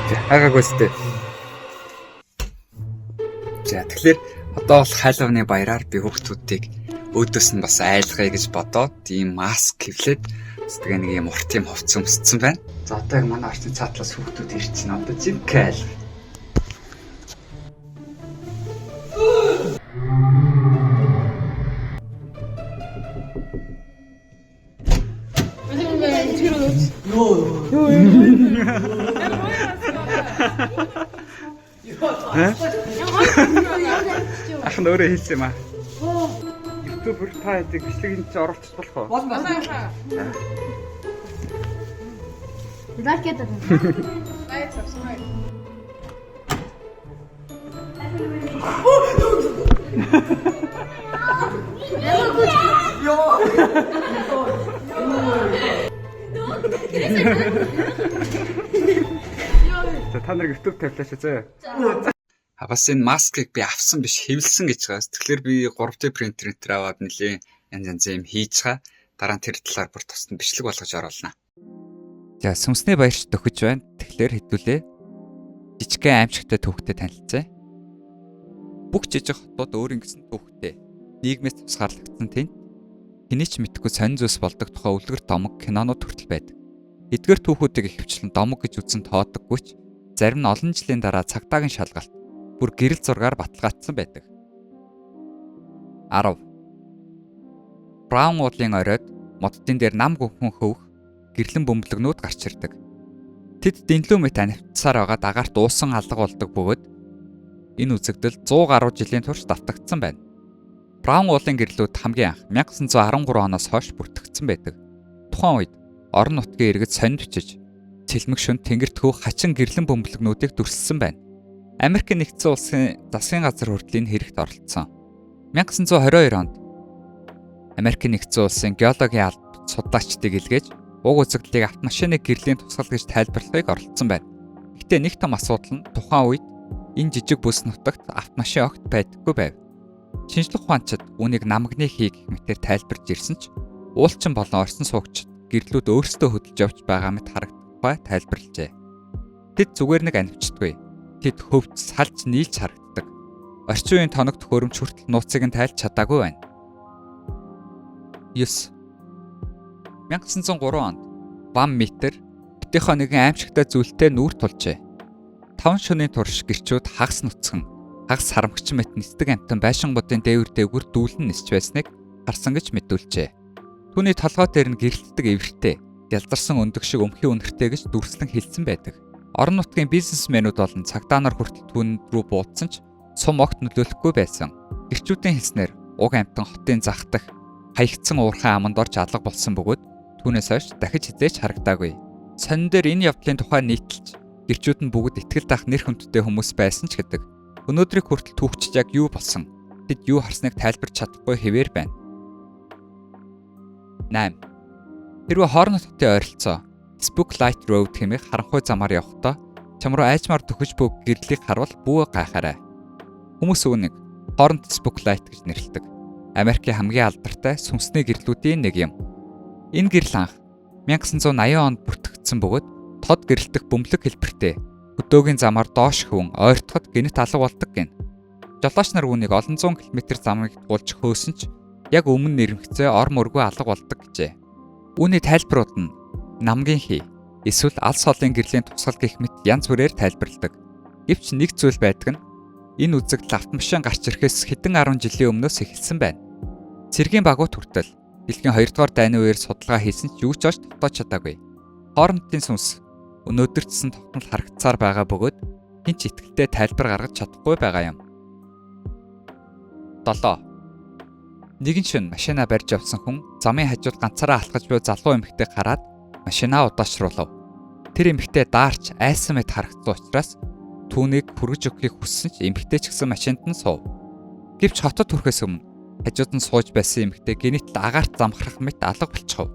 Хайгаагүй сте. За, тэгэхээр одоо бол Halloween-ы баяраар би хүүхдүүдийг өөдөөс нь бас айлгая гэж бодоод ийм маск хэвлээд тэгээ нэг ийм урт юм хувцас өмссөн байна. За, одоо яг манай орчин цаатлаас хүүхдүүд ирчихнэ. Одоо жинхэнэ айлгая. Ах нь өөрөө хэлсэн юм аа. YouTuber та хэдийг бичлэгийн чи оруулчих болох уу? Болно. Like it. Like, subscribe. За, та нар YouTube тавилаач зөө. А бас энэ маскыг би авсан биш, хэвлсэн гэж байгаа. Тэгэхээр би 3D принтер энэ аваад нэлийн янз янз юм хийж байгаа. Дараа нь тэр талаар бүр тусад нь бичлэг болгож оруулна. За, сүнсний баярч төхөж байна. Тэгэхээр хэдүүлээ жижигхэн аимшигтай түүхтэй танилцъя. Бүх жижиг хотууд өөр ингэсэн түүхтэй. Нийгмээс тусгаарлагдсан тэнд хэний ч мэдэхгүй сонин зүйлс болдог тухай үлгэр домог кинонууд хүртэл байдаг. Эдгээр түүхүүдийг ихэвчлэн домог гэж үзэн тоодоггүй ч зарим нь олон жилийн дараа цагдаагийн шалгалт бүр гэрэл зургаар баталгаажсан байдаг. 10. Браун уулын оройд моддын дээр нам гүнхэн хөвөх гэрлэн бөмбөлгнүүд гарч ирдэг. Тэд дэнлүү мэт анивтсаар байгаад агаарт уусан алга болдог бөгөөд энэ үзэгдэл 100 гаруй жилийн турш давтагдсан байна. Браун уулын гэрлүүд хамгийн анх 1913 оноос хойш бүртгэгдсэн байдаг. Тухайн үед орон нутгийн иргэд сонд бичиж цэлмэг шөнө тэнгэрт хөөх хачин гэрлэн бөмбөлгнүүдийг дүрсэлсэн байна. Америк нэгдсэн улсын засгийн газар хүртэл энэ хэрэгт оролцсон. 1922 онд Америк нэгдсэн улсын геологийн алба судлаачдыг илгээж уг үзэгдлийг автомашины гэрлийн тусгал гэж тайлбарлахыг оролдсон байна. Гэхдээ нэг том асуудал нь тухайн үед энэ жижиг бүс нутагт автомашин огт байдаггүй байв. Шинжлэх ухаанчид үүнийг намгны хий гэх мэтээр тайлбарж ирсэн ч уулчин болон орсон суугчид гэрлүүд өөрсдөө хөдөлж явж байгаа мэт харагдах тайлбарлажээ. Тэд зүгээр нэг анивчдаггүй. Тэд хөвч салж нийлж харагддаг. Орчин үеийн тоног төхөөрөмж хүртэл нууцыг нь тайлж чадаагүй байна. 9. 1903 онд Ван Метр хотынхоо нэгэн аимшигтай зүйлтэй нүүр тулжээ. 5 шөнийн турш гэрчүүд хагас нүцгэн, хагас харамгчин мэт нисдэг амьтан байшингуудын дээвэр дээгүүр дүүлэн нисч байсныг харсан гэж мэдүүлжээ. Түүний толгой дээр нь гэрэлтдэг эвэртэй, ялзарсан өндөг шиг өмхий үнэртэй гэж дүрслэн хэлсэн байдаг. Орон нутгийн бизнесмэнүүд болон цагдаа нар хүртэл түүн рүү буудсан ч сум огт нөлөөлөхгүй байсан. Гэрчүүдийн хэлснээр уг амьтан хотын зах дах хаягдсан уурхай аманд орж алга болсон бөгөөд түүнээс хойш дахиж хэзээ ч харагдаагүй. Сонин дээр энэ явдлын тухай нийтэлж гэрчүүд нь бүгд итгэл даах нэр хүндтэй хүмүүс байсан ч гэдэг. Өнөөдрийг хүртэл түүхчид яг юу болсон, тэд юу харсныг тайлбарч чадахгүй хэвээр байна. 8. Хэрвээ Хорнот хотын ойролцоо Spook Light Road хэмээх харанхуй замаар явахдаа чам руу айжмаар төхөж буй гэрлийг харвал бүү гайхаарай. Хүмүүс үүнийг Hornet Spook Light гэж нэрлэдэг. Америкийн хамгийн алдартай сүнсний гэрлүүдийн нэг юм. Энэ гэрэл анх 1980 онд бүртгэгдсэн бөгөөд тод гэрэлтэх бөмбөлөг хэлбэртэй хөдөөгийн замаар доош хөвөн ойртоход гэнэт алга болдог гэнэ. Жолооч нар үүнийг олон зуун километр замыг туулж хөөсөн ч яг өмнө нэрмэгцээ ор мөргүй алга болдог гэжээ. Үүний тайлбарууд нь намгийн хий эсвэл ал солын гэрлийн тусгал гэх мэт янз бүрээр тайлбарладаг. Гэвч нэг зүйл байдаг нь энэ үзэгдэл автомашин гарч ирэхээс хэдэн 10 жилийн өмнөөс эхэлсэн байна. Цэргийн багууд хүртэл дэлхийн 2 дугаар дайны үеэр судалгаа хийсэн ч юу ч олж тогтоож чадаагүй. Хоорондын сүнс өнөөдөрчсөн тогтмол харагдсаар байгаа бөгөөд хэн ч итгэлтэй тайлбар гаргаж чадахгүй байгаа юм. 7. Нэгэн шөнө машина барьж явсан хүн замын хажууд ганцаараа алхаж буй залуу эмэгтэй хараад машинаа удаашруулав. Тэр эмэгтэй даарч айсан мэт харагдсан учраас түүнийг хүргэж өгөхийг хүссэн ч эмэгтэй ч гэсэн машинд нь суув. Гэвч хотод хүрэхээс өмнө хажууд нь сууж байсан эмэгтэй гэнэт л агаарт замхрах мэт алга болчихов.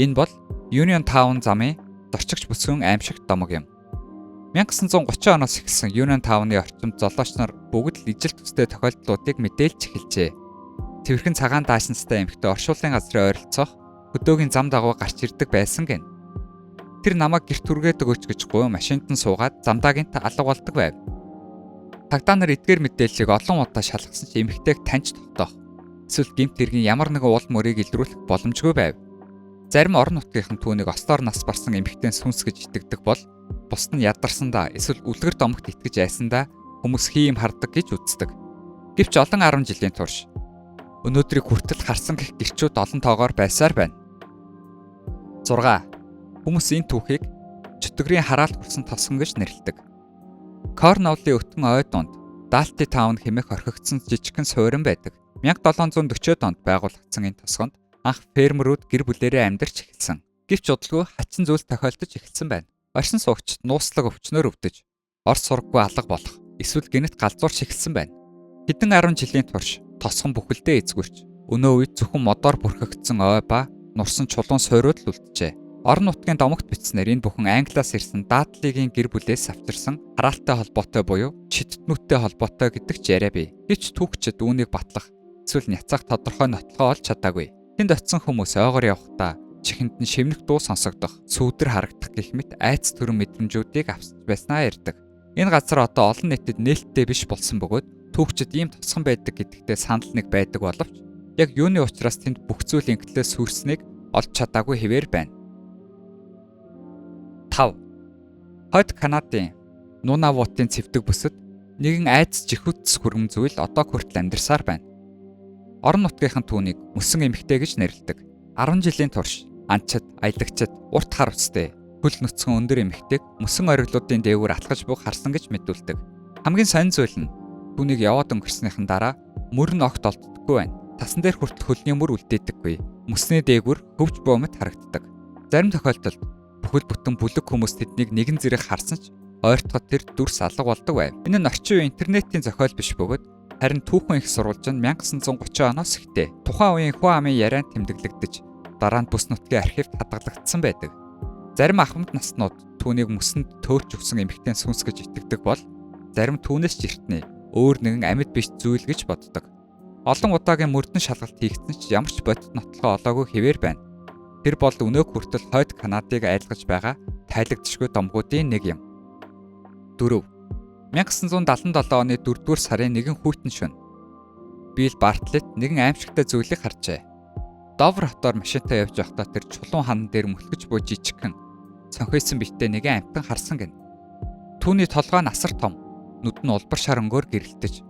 Энэ бол Union Town замын зорчигч бүсгүйн аимшигт домог юм. 1930 оноос эхэлсэн Union Town-ы орчимд золооч нар бүгд л ижил төстэй тохиолдлуудыг мэдээлж эхэлжээ. Цэвэрхэн цагаан даашинзтай эмэгтэй оршуулгын газрын ойролцоох хөдөөгийн зам дагуу гарч ирдэг байсан гэнэ. Тэр намайг гэрт хүргээд өгөөч гэж гуйн машинд нь суугаад замдаа гэнэт алга болдог байв. Цагдаа нар эдгээр мэдээллийг олон удаа шалгасан ч эмэгтэйг таньж тогтоох эсвэл гэмт хэргийн ямар нэгэн уул мөрийг илрүүлэх боломжгүй байв. Зарим орон нутгийнхан түүнийг ослоор нас барсан эмэгтэйн сүнс гэж итгэдэг бол бусд нь ядарсандаа эсвэл үлгэр домогт итгэж айсандаа хүмүүс хий юм хардаг гэж үздэг. Гэвч олон 10 жилийн турш өнөөдрийг хүртэл харсан гэх гэрчүүд олон тоогоор байсаар байна. 6. Хүмүүс энэ түүхийг чөтгөрийн хараалт хүрсэн тосгон гэж нэрлэдэг. Корнуоллын өтгөн ой дунд Далти Таун хэмээх орхигдсон жижигхэн суурин байдаг. 1740-од онд байгуулагдсан энэ тосгонд анх фермерүүд гэр бүлээрээ амьдарч эхэлсэн. Гэвч удалгүй хачин зүйл тохиолдож эхэлсэн байна. Оршин суугчид нууцлаг өвчнөөр өвдөж, ор сураггүй алга болох, эсвэл гэнэт галзуурч эхэлсэн байна. Хэдэн 10 жилийн турш тосгон бүхэлдээ эзгүрч, өнөө үед зөвхөн модоор бүрхэгдсэн ой ба нурсан чулуун суйрууд л үлджээ. Орон нутгийн домогт бичснээр энэ бүхэн Англиас ирсэн Дадлигийн гэр бүлээс авчирсан хараалтай холбоотой буюу чидтнүүдтэй холбоотой гэдэг ч яриа бий. Гэвч түүхчид үүнийг батлах эсвэл няцаах тодорхой нотлохоо олж чадаагүй. Тэнд очисон хүмүүс ойгоор явахдаа чихэнд нь шивнэх дуу сонсогдох, сүүдэр харагдах гэх мэт айц төрөн мэдрэмжүүдийг авсч байснаа ярьдаг. Энэ газар одоо олон нийтэд нээлттэй биш болсон бөгөөд түүхчид ийм тосгон байдаг гэдэгтээ санал нэг байдаг боловч яг юуны учраас тэнд бүх зүйл ингэтлээ сүрснийг олж чадаагүй хэвээр байна. 5. Хойд Канадын Нунавутын цэвдэг бүсэд нэгэн айдас жихүүц хүргэм зүйл одоо хүртэл амьдарсаар байна. Орон нутгийнхан түүнийг мөсөн эмэгтэй гэж нэрлэдэг. 10 жилийн турш анчид, аялагчид урт хар үстэй хөл нүцгэн өндөр эмэгтэйг мөсөн ориглуудын дээгүүр алхаж буйг харсан гэж мэдүүлдэг. Хамгийн сонин зүйл нь түүнийг яваад өнгөрснийхэн дараа мөр нь огт олддоггүй байна. Тасан дээр хүртэл хөлний мөр үлдээдэггүй. Мөсний дээгүүр хөвж буу мэт харагддаг. Зарим тохиолдолд бүхэл бүтэн бүлэг хүмүүс тэднийг нэгэн зэрэг харсан ч ойртоход тэр дүрс алга болдог байв. Энэ нь орчин үеийн интернетийн зохиол биш бөгөөд харин түүхэн их сурвалж нь 1930 оноос ихтэй. Тухайн үеийн хүн амын ярианд тэмдэглэгдэж дараа нь бүс нутгийн архивд хадгалагдсан байдаг. Зарим ахмад наснууд түүнийг мөсөнд төөрч өгсөн эмэгтэйн сүнс гэж итгэдэг бол зарим түүнээс ч эртний өөр нэгэн амьд биш зүйл гэж боддог. Олон удаагийн мөрдөн шалгалт хийгдсэн ч ямар ч бодит нотлохоо олоогүй хэвээр байна. Тэр бол өнөөг хүртэл Хойд Канадыг айлгаж байгаа тайлагдшгүй домгуудын нэг юм. 4. 1977 оны 4-р сарын нэгэн хүйтэн шөнө. Билл Бартлетт нэгэн аимшигтай зүйлийг харжээ. Довер хотоор машинтаа явж байхдаа тэр чулуун ханан дээр мөлхөж буй жижигхэн цонхойсон биетэй нэгэн амьтан харсан гэнэ. Түүний толгой нь асар том, нүд нь улбар шар өнгөөр гэрэлтэж,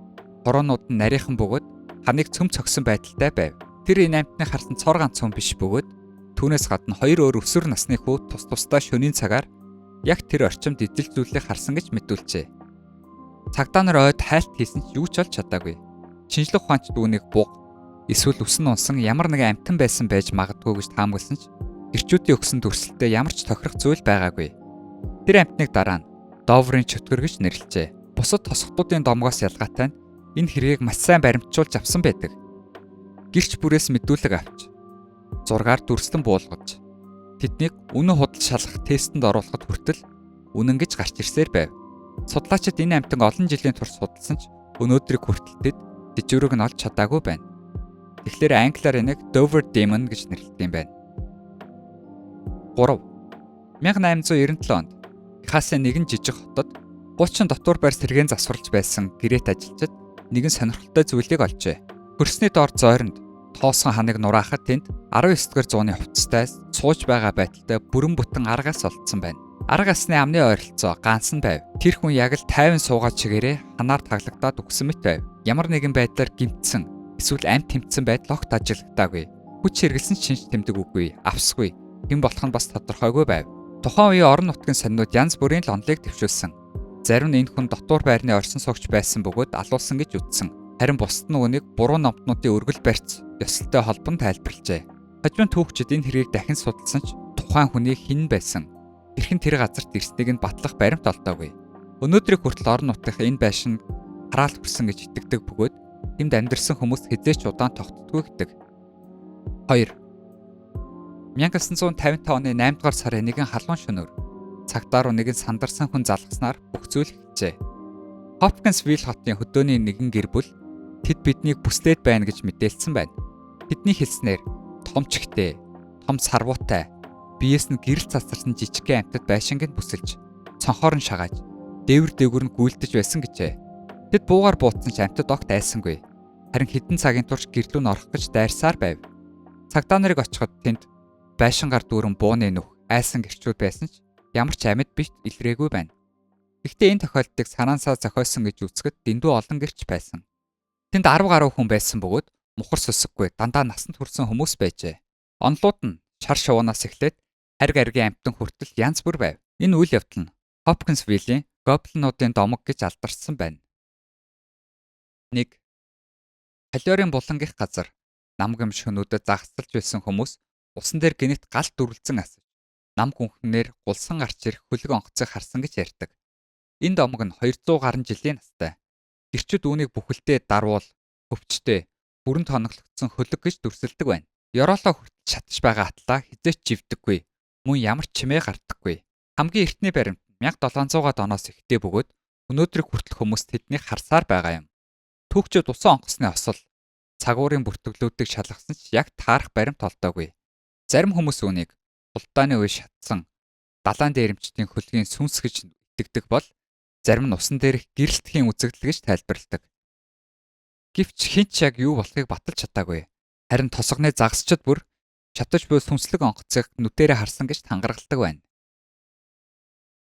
хуруунууд нь нарийнхан бөгөөд ханыг цөм цогсон байдалтай байв. Тэр энэ амьтныг харсан цор ганц хүн биш бөгөөд түүнээс гадна хоёр өөр өсвөр насны хүү тус тусдаа шөнийн цагаар яг тэр орчимд эзэл зүйлийг харсан гэж мэдүүлжээ. Цагдаа нар ойд хайлт хийсэн ч юу ч олж чадаагүй. Шинжлэх ухаанчид үүнийг буг эсвэл үсэн унсан ямар нэгэн амьтан байсан байж магадгүй гэж таамагласан ч гэрчүүдийн өгсөн дүрслэлтэд ямар ч тохирох зүйл байгаагүй. Тэр амьтныг дараа нь Доврын чөтгөр гэж нэрлэжээ. Бусад тосготуудын домгоос ялгаатай нь энэ хэргийг маш сайн баримтжуулж авсан байдаг. Гэрч бүрээс мэдүүлэг авч зургаар дүрслэн буулгаж тэднийг үнэн худал шалгах тестэнд оруулахад хүртэл үнэн гэж гарч ирсээр байв. Судлаачид энэ амьтан олон жилийн турш судалсан ч өнөөдрийг хүртэл тэд тэжүүрийг нь олж чадаагүй байна. Тэгэхээр англиар энийг Dover Demon гэж нэрлэдэг юм байна. 3. 1897 онд Техасын нэгэн жижиг хотод хуучин дотуур байр сэргээн засварлаж байсан гэрээт ажилчид нэгэн сонирхолтой зүйлийг олжээ. Хөрсний доор зойронд тоосон ханыг нураахад тэнд 19-р зууны хувцастай сууж байгаа байдалтай бүрэн бүтэн аргаас олдсон байна. Арга асны амны ойролцоо ганц нь байв. Тэр хүн яг л 50 суугаа чигээрээ ханаар таглагдаад үхсэн мэт байв. Ямар нэгэн байдлаар гэмтсэн эсвэл амь тэмцсэн байдал огт ажиглагдаагүй. Хүч хэрэглэсэн ч шинж тэмдэг үгүй, авсгүй. Хэн болох нь бас тодорхойгүй байв. Тухайн үеийн орон нутгийн сониуд янз бүрийн л онолыг дэвшүүлсэн. Зарим нь энэ хүн дотуур байрны орсон суугч байсан бөгөөд алуулсан гэж үзсэн. Харин бусад нь үүнийг буруу номтнуудын өргөл барьц ёслолтой холбон тайлбарлажээ. Хожим түүхчид энэ хэргийг дахин судалсан ч тухайн хүний хэн байсан, хэрхэн тэр газарт ирснийг нь батлах баримт олдоогүй. Өнөөдрийг хүртэл орон нутгийн энэ байшин хараал хүрсэн гэж итгэдэг бөгөөд тэнд амьдарсан хүмүүс хэзээ ч удаан тогтдоггүй гэдэг. 2. 1955 оны 8 дугаар сарын нэгэн халуун шөнөөр цагдаа руу нэгэн сандарсан хүн залгаснаар бүх зүйл эхэлжээ. Хопкинсвилл хотын хөдөөний нэгэн гэр бүл тэд биднийг бүслээд байна гэж мэдээлсэн байна. Тэдний хэлснээр том чихтэй, том сарвуутай, Биес нь гэрэл цацарсан жижигхэн амьтад байшинг нь бүсэлж, цонхоор нь шагааж, дээвэр дээгүүр нь гүйлдэж байсан гэжээ. Тэд буугаар бууцсан ч амьтад огт айсангүй. Харин хэдэн цагийн турш гэрлүү нь орох гэж дайрсаар байв. Цагдаа нарыг очиход тэнд байшингаар дүүрэн бууны нүх айсан гэрчүүд байсан ч ямар ч амьд бит илрээгүй байна. Гэхдээ энэ тохиолдлыг санаансаа зохиосон гэж үзэхэд дэндүү олон гэрч байсан. Тэнд 10 гаруй хүн байсан бөгөөд мухар сүсэггүй дандаа насанд хүрсэн хүмүүс байжээ. Онолууд нь шар шувуунаас эхлээд хариг аргийн амьтан хүртэл янз бүр байв. Энэ үйл явдал нь Хопкинсвиллийн гоблинуудын домог гэж алдаршсан байна. 1. Халиорын булангих газар нам гэм шөнүүдэд загасалж байсан хүмүүс усан дээр гэнэт галт дүрлзэн асаж нам гүнхнээр гулсан гарч ирэх хөлөг онгоцыг харсан гэж ярьдаг. Энэ домог нь 200 гаруй жилийн настай. Гэрчүүд үүнийг бүхэлдээ дарвуул, хөвчтэй, бүрэн тоноглогдсон хөлөг гэж дүрсэлдэг байна. Ёроолоо хүртэл шатаж байгаа атлаа хэзээ ч живдэггүй, мөн ямар ч чимээ гардаггүй. Хамгийн эртний баримт нь 1700-аад оноос эхэлдэг бөгөөд өнөөдрийг хүртэл хүмүүс тэднийг харсаар байгаа юм. Түүхчүүд усан онгоцны осол, цагуурын бүртгэлүүдийг шалгасан ч яг таарах баримт олдоогүй. Зарим хүмүүс үүнийг хулдааны үе шатсан далайн дээрэмчдийн хөлгийн сүнс гэж итгэдэг бол зарим нь усан дээрх гэрэлтхийн үзэгдэл гэж тайлбарладаг. Гэвч хэн ч яг юу болохыг баталж чадаагүй. Харин тосгоны загасчид бүр шатаж буй сүнслэг онгоцыг нүдээрээ харсан гэж тангаргалдаг байна.